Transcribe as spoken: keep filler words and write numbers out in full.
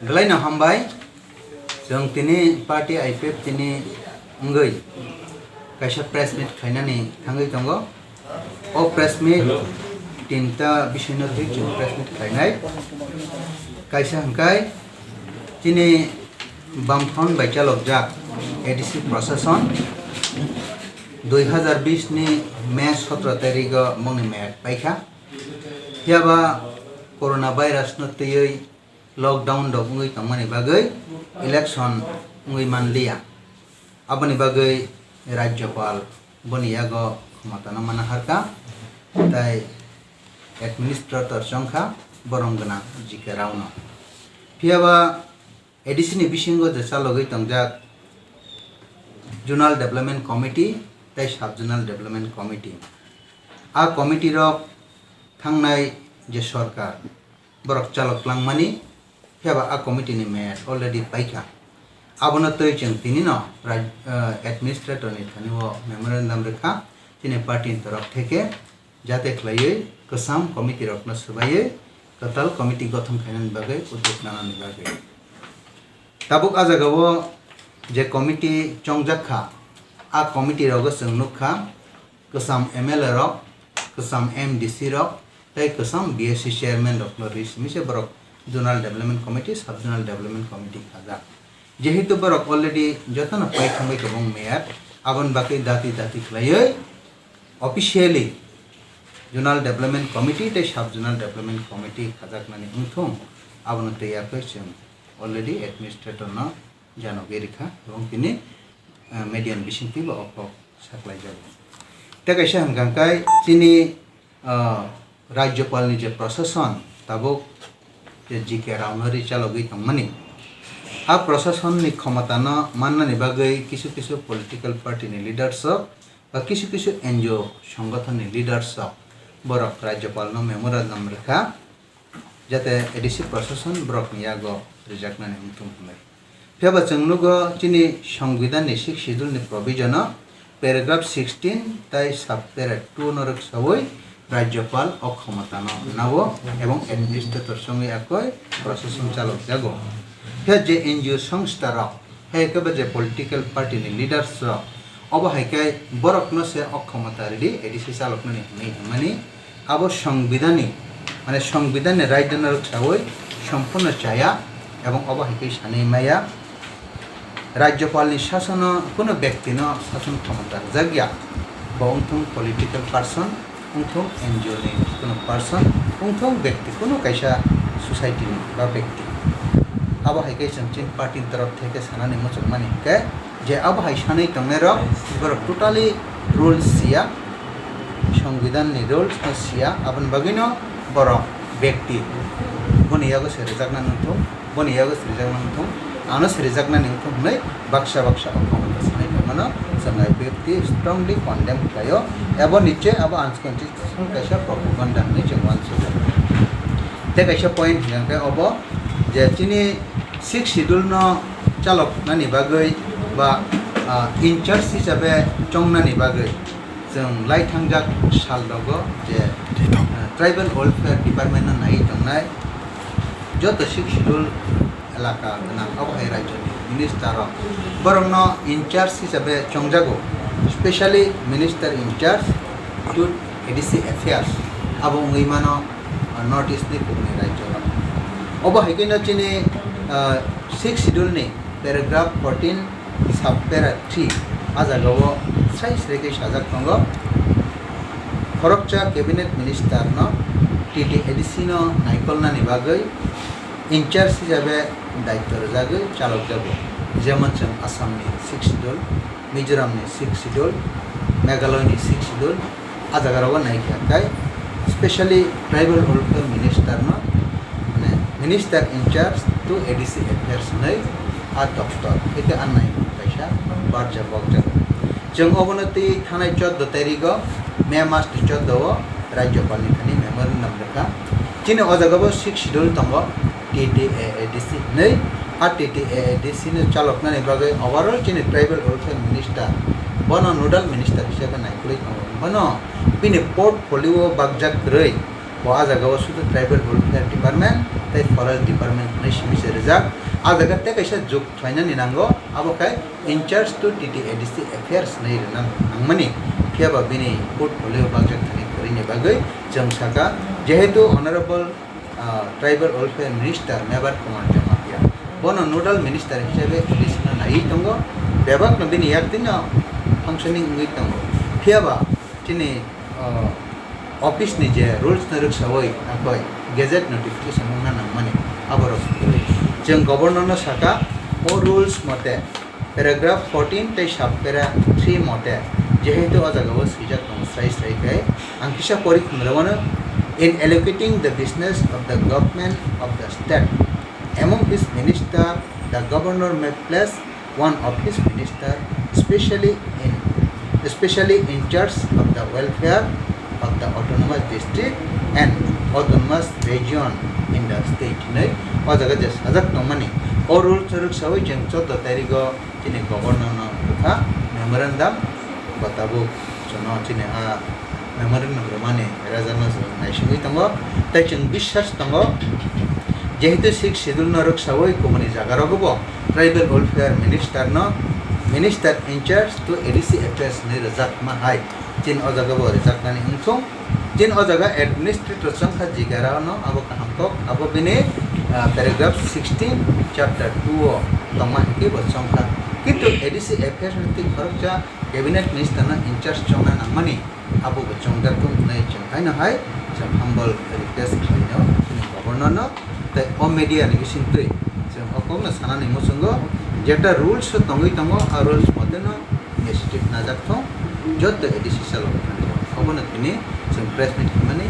Belai no hambai, chwng tini party I P F T ni wngwi kaisa press meet khainani thangwi tongo. O press meet tinta bisino twi chwng press meet khainai. Kaisa hwnkhe chini Bamfront bai chalokjak A D C Prashasan dui hazar bis ni May sotro tarigo bongni mayat paikha. Phiya ba corona virus no twiwi lockdown rok wngwi tongmani bagwi election wngwi manliya. Aboni bagwi Rajyapal boni yago khomotano mana harkha, tai administrator chongkha borong gwnang G K Rao no. Phiya ba A D C ni bisingo je chalogwi tongjak Zonal Development Committee tei Sub Zonal Development Committee. A committee rok thangnai je sorkar, borok chalok langmani, phiya ba a committee ni mayat already paikha. Abono twi chwng tini no raj-, eh, administrator ni thani o memorandum rwkha, chini party ni torok theke jate khlaiwi kwcham committee rokno swbaiwi kwtal committee gothon khainani bagwi udyog nanani bagwi. Tabuk a jagao je committee chongjak kha, a committee rogo chwng nukha, kwcham M L A rok, kwcham M D C rok, tei kwcham B S C chairman rokno rwi simi se borok Zonal Development Committee, Sub Zonal Development Committee khajak. Jehetu borok already jotono pai thangwi tongmung mayat, aboni bagwi dati dati khlaiwi officially Zonal Development Committee tei Sub Zonal Development Committee khajaknani wngthung, abono twi yakwi chwng already administrator no janogwi rikha, ebong tini, ah, media ni bisingtwi bo o kok saklaijago. Tei kaisa hwnkha khe chini, ah, Rajyapal ni je Prashasan tabuk je G K Rao no ri chalogwi tongmani. A Prashasan ni khomotano mannani bagwi kisu kisu political party ni leaders rok ba kisu kisu N G O songothon ni leaders rok borok Rajyapal no memorandum rwkha. Jate A D C Prashasan borokni yago rijaknani wngthung hwnwi. Phiya ba chwng nugo chini Songbidanni Sixth Schedule ni provision o paragraph sixteen tei sub para two no rwksawi Rajyapal o khomotano nao ebong administrator songwi akoi Prashasan chalokjago. Phiya je N G O songstha rok, hai khe ba je political party ni leaders rok, obo hai khe borokno se o khomota ridi A D C chaloknani hwnwi hwnmani, abo Songbidanni, mane Songbidanni raida no rwksawi sompurno chaya, ebong obo hai khe sanwi maya, Rajyapalni sasono kuno bektino sason khomota rwjakya, bo wngthung political person, wngthung N G O ni kuno person, wngthung bekti kuno kaisa society ni ba bekti. Abo hai khe chwng chini party ni torop theke sanani muchungmani hwnkhe je abo hai sanwi tongnai rok borok totally rules siya, Songbidan ni rules no siya, aboni bagwi no borok bekti boni yago se rwjakna nangthung. Boni yago sirijakna wngthung, ano sirijaknani wngthung hwnwi baksa baksa o khoroksa sanai tongmano chwng I P F T strongly condemn khlaio, abo niche abo unconstitutional kaisa propaganda hwnwi chwng uansukha. Tei kaisa point hwnkhe obo je chini Sixth Schedule no chaloknani bagwi ba, ah, in charge hisabe chongnani bagwi chwng lai thangjak sal rogo je, ah, Tribal Welfare Department no naiwi tongnai joto Sixth Schedule elaka gwnang, abo hai rajyoni minister rok, borokno in charge hisabe chongjago, specially minister in charge to A D C affairs, abo wngwi mano, ah, North East ni kubuni rajyo rok. Obo hai khe no chini, ah, Sixth Schedule ni paragraph fourteen sub para three, a jagao sai sai khe sajak tongo, khoroksa cabinet minister no T T A D C no naikolnani bagwi in charge hisabe daityo rwjagwi chalokjago, jemon chwng Assam ni Sixth Schedule, Mizoram ni Sixth Schedule, Meghalaya ni Sixth Schedule, a jaga rogo naikha khai specially Tribal Welfare Minister no, mane Minister in charge to A D C affairs hwnwi a doptor, hwnkhe a nai kaisa barja bokjak. Chwng obono twi thanai chordo tarigo May mas ni chordo o Rajyapal ni thani memorandum rwkha. Chini o jaga bo Sixth Schedule tongo, T T A A D C hwnwi. A T T A A D C no chaloknani bagwi overall chini Tribal Welfare Minister, bono Nodal Minister hisabe naikolwi tongo. Bono bini portfolio bakjak kwrwi, Bo a jaga o sudu Tribal Welfare Department tei Forest Department hwnwi simi se rijak. A jaga tei kaisa juk khlainani nango, abo khe in charge to T T A D C affairs hwnwi rwna nangmani. Phiya ba bini portfolio bajak thani kwrwini bagwi chwng sakha, jehetu Honorable ah, Tribal Welfare Minister Mevar Kumar Jamatia. Bono nodal minister hisabe A D C no naiwi tongo, bebakno bini yakdino functioning wngwi tongo. Phiya ba chini, ah, office ni je rules no rwksawi akhoi gazette notification wngna nangmani aborok kwrwi. Chwng governor no sakha, o rules mote paragraph fourteen tei sub para three mote, jehetu o jaga o swijak tongo srai srai khe, ang kisa pori khumrwmano, in allocating the business of the government of the state among his minister, the governor may place one of his minister specially in, specially in charge of the welfare of the autonomous district and autonomous region in the state hinwi o jaga je sajak tongmani. O rule choruk sawi chwng chordo tarigo chini governor no bwkha memorandum ba tabuk chwngno chini a memorandum rwmani rajano chwng naisingwi tongo. Tei chwng biswas tongo, jehetu sixth schedule no rwksawi kubuni jaga rogo bo tribal welfare minister no minister in charge to A D C affairs hinwi rwjakma hai. Chini o jaga bo rwjaknani wngthung. Chini o jaga administrator chongkha jigara no abo kaham kok, abo bini, ah, paragraph sixteen chapter two o tongma hinkhe bo chongkha. Kintu A D C affairs ni twi khoroksa cabinet minister no in charge chongna nangmani abo bo chongjak thung hinwi chwng haino hai chwng humble request khlaino chini governor no. Tei o media ni bisingtwi chwng o kokno sanani muchungo, jeta rules o tongwi tongo, a rules moteno initiative najak thung, joto A D C salo thangwi. Obono tini chwng press meet khaimani